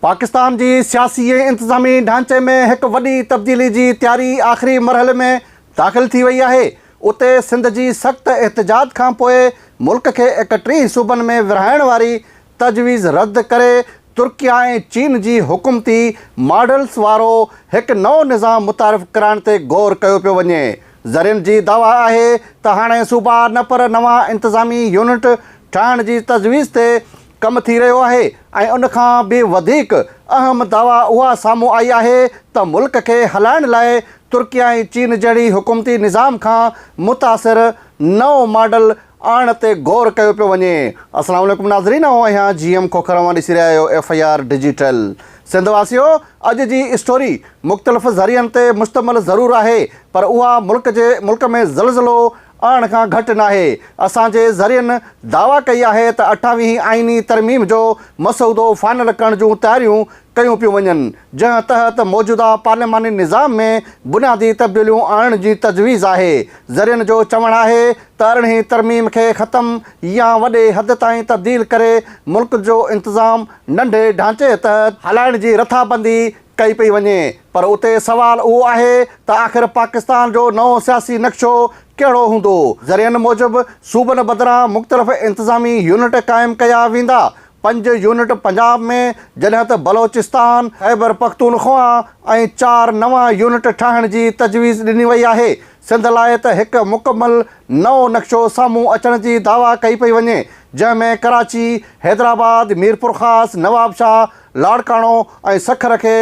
پاڪستان جي سياسي ۽ انتظامي ڍانچي ۾ هڪ وڏي تبديلي جي تياري آخري مرحلي ۾ داخل ٿي وئي آهي. اتي سنڌ جي سخت احتجاج کانپوء ملڪ کي 31 صوبن ۾ ورهائڻ واري تجويز رد ڪري ترڪيه ۽ چين جي حڪومتي ماڊلز وارو هڪ نئون نظام متعارف ڪرائڻ تي غور ڪيو پيو وڃي. ذريعن جي دعويٰ آهي ته هاڻي صوبا نه پر نوان انتظامي يونٽ ٺاهڻ جي تجويز تي ڪم ٿي رهيو آهي ۽ ان کان به وڌيڪ اهم دعويٰ اها سامهون آئي آهي ته ملڪ کي هلائڻ لاء ترڪيه ۽ چين جهڙي حڪومتي نظام کان متاثر نئون ماڊل آڻڻ تي غور ڪيو پيو وڃي. السلام عليڪم ناظرين آئون آهيان جي ايم کوکر اوهان ڏسي رهيا آهيو F I R digital Sindh واسيو اڄ جي اسٽوري مختلف ذريعن تي مشتمل ضرور آهي پر اها ملڪ جي ملڪ ۾ زلزلو آڻڻ کان گهٽ ناهي. اسان جي ذريعن دعويٰ ڪئي آهي ته اٺاويهين آئيني ترميم جو مسودو فائنل ڪرڻ جون تياريون ڪيون پيون وڃن، جنهن تحت موجوده پارلياماني نظام ۾ بنيادي تبديليون آڻڻ جي تجويز آهي. ذريعن جو چوڻ آهي ته ارڙهين ترميم کي ختم يا وڏي حد تائين تبديل ڪري ملڪ جو انتظام ننڍي ڍانچي تحت هلائڻ جي رٿابندي ڪئي پئي وڃي پر اتي سوال اهو آهي ته آخر پاڪستان جو نئون سياسي نقشو ڪهڙو هوندو؟ ذريعن موجب صوبن بدران مختلف انتظامي يونٽ قائم ڪيا ويندا، پنج يونٽ پنجاب ۾ جڏهن ته بلوچستان، خيبرپختونخوا ۽ چار نوان يونٽ ٺاهڻ جي تجويز ڏني وئي آهي، سنڌ لاء ته هڪ مڪمل نئون نقشو سامهون اچڻ جي دعويٰ ڪئي پئي وڃي، جنهن ۾ ڪراچي، حيدرآباد، ميرپورخاص، نوابشاهه، لاڙڪاڻو ۽ سکر کي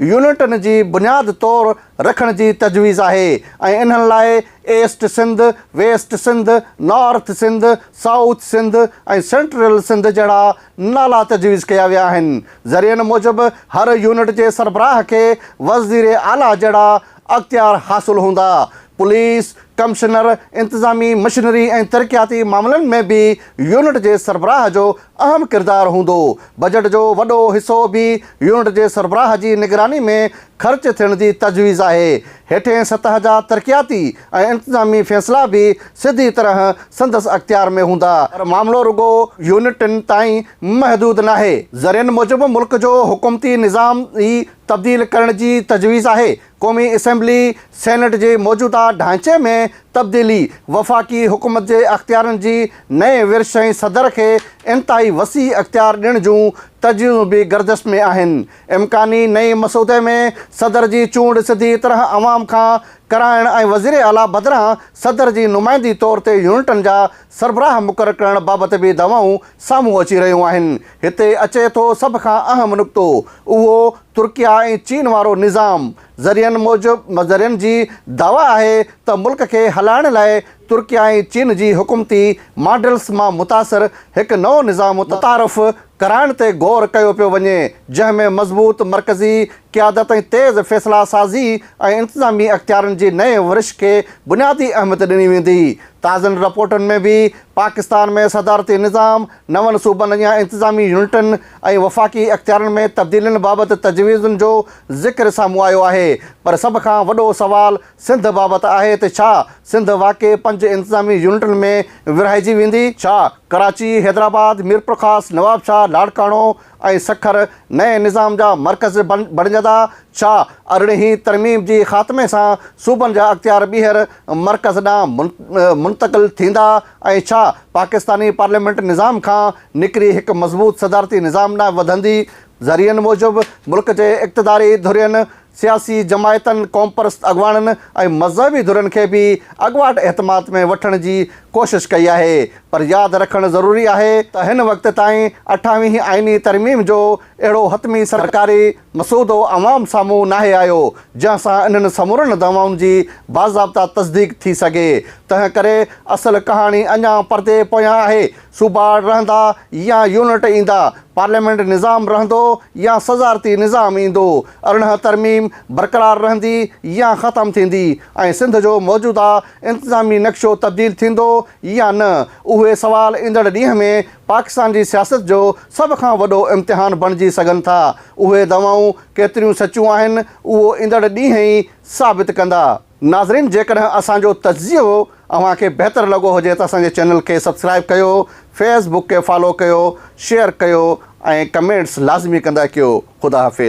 يونٽن جي بنياد طور رکڻ جي تجويز آهي ۽ انهن لاء east Sindh, west Sindh, north Sindh, south Sindh ۽ central Sindh جهڙا نالا تجويز ڪيا ويا آهن. ذريعن موجب هر يونٽ جي سربراهه کي وزير اعليٰ جهڙا اختيار حاصل هوندا. پوليس، ڪمشنر، انتظامي مشنري ۽ ترقياتي معاملن ۾ به يونٽ جي سربراهه جو اهم ڪردار هوندو. بجيٽ جو وڏو حصو به يونٽ جي سربراهه جي نگراني ۾ خرچ ٿيڻ جي تجويز آهي. هيٺين سطح جا ترقياتي ۽ انتظامي فيصلا به سڌي طرح سندس اختيار ۾ هوندا. پر معاملو رڳو يونٽن تائين محدود ناهي. ذريعن موجب ملڪ جو حڪومتي نظام ئي تبديل ڪرڻ جي تجويز آهي. قومي اسيمبلي، سينيٽ جي موجوده ڍانچي ۾ تبديلي، وفاقي حڪومت جي اختيارن جي نئين ورش ۽ صدر کي انتهائي وسيع اختيار ڏيڻ جون تجويزون به گردش ۾ آهن. امڪاني نئين مسودي ۾ صدر جي چونڊ سڌي طرح عوام کان ڪرائڻ ۽ وزيراعليٰ بدران صدر جي نمائندي طور تي يونٽن جا سربراهه مقرر ڪرڻ بابت به دعوائون سامهون اچي رهيون آهن. هتي اچي ٿو سڀ کان اهم نقطو، اهو ترڪيه ۽ چين وارو نظام. ذريعن موجب ذريعن جي دعويٰ آهي ته ملڪ کي هلائڻ لاء ترڪيه ۽ چين جي حڪومتي ماڊلز مان متاثر هڪ نئون نظام متعارف ڪرائڻ تي غور ڪيو پيو وڃي، جنهن ۾ مضبوط مرڪزي قيادت ۽ تيز فيصلا سازي ۽ انتظامي اختيارن جي نئين ورش کي بنيادي اهميت ڏني ويندي. تازن رپورٽن ۾ به پاڪستان ۾ صدارتي نظام، نون صوبن يا انتظامي يونٽن ۽ وفاقي اختيارن ۾ تبديلين بابت تجويزن جو ذڪر سامهون آيو آهي پر سڀ کان وڏو سوال سنڌ بابت آهي ته ڇا سنڌ واقعي پنج انتظامي يونٽن ۾ ورهائجي ويندي؟ ڇا ڪراچي، حيدرآباد، ميرپورخاص، نوابشاهه، لاڙڪاڻو ۽ سکر نئين نظام جا مرڪز بڻجندا؟ ڇا ارڙهين ترميم جي خاتمي سان صوبن جا اختيار ٻيهر مرڪز ڏانهن منتقل ٿيندا ۽ ڇا پاڪستاني پارليامينٽ نظام کان نڪري هڪ مضبوط صدارتي نظام ڏانهن وڌندي؟ ذريعن موجب ملڪ جي اقتداري ڌرين، سياسي جماعتن، قومپرست اڳواڻن ۽ مذهبي ڌرين کي به اڳواٽ اعتماد ۾ وٺڻ جي ڪوشش ڪئي آهي پر ياد رکڻ ضروري آهي ته هن وقت تائين اٺاويهين آئيني ترميم جو اهڙو حتمي سرڪاري مسودو عوام سامهون ناهي آيو جنهن سان انهن سمورن دعوائن جي باضابطا تصديق ٿي سگهي تنهن ڪري اصل ڪهاڻي اڃا پردي پويان آهي صوبا رهندا يا يونٽ ايندا، پارليامينٽ نظام رهندو يا صدارتي نظام ايندو، 18 ترميم برقرار رهندي يا ختم ٿيندي ۽ سنڌ جو موجوده انتظامي نقشو تبديل ٿيندو يا نه، اهي سوال ايندڙ ڏينهن ۾ پاڪستان جي سياست جو سڀ کان وڏو امتحان بڻجي سگهن ٿا. اهي دعوائون ڪيتريون سچيون آهن، اهو ايندڙ ڏينهن ئي ثابت ڪندا. ناظرين جيڪڏهن اسان جو تجزيو اوهان کي بهتر لڳو هجي ته اسان جي چينل کي سبسڪرائب ڪيو. فيس بڪ کي فالو ڪيو شيئر ڪيو ۽ ڪمينٽس لازمي ڪندا ڪيو خدا حافظ.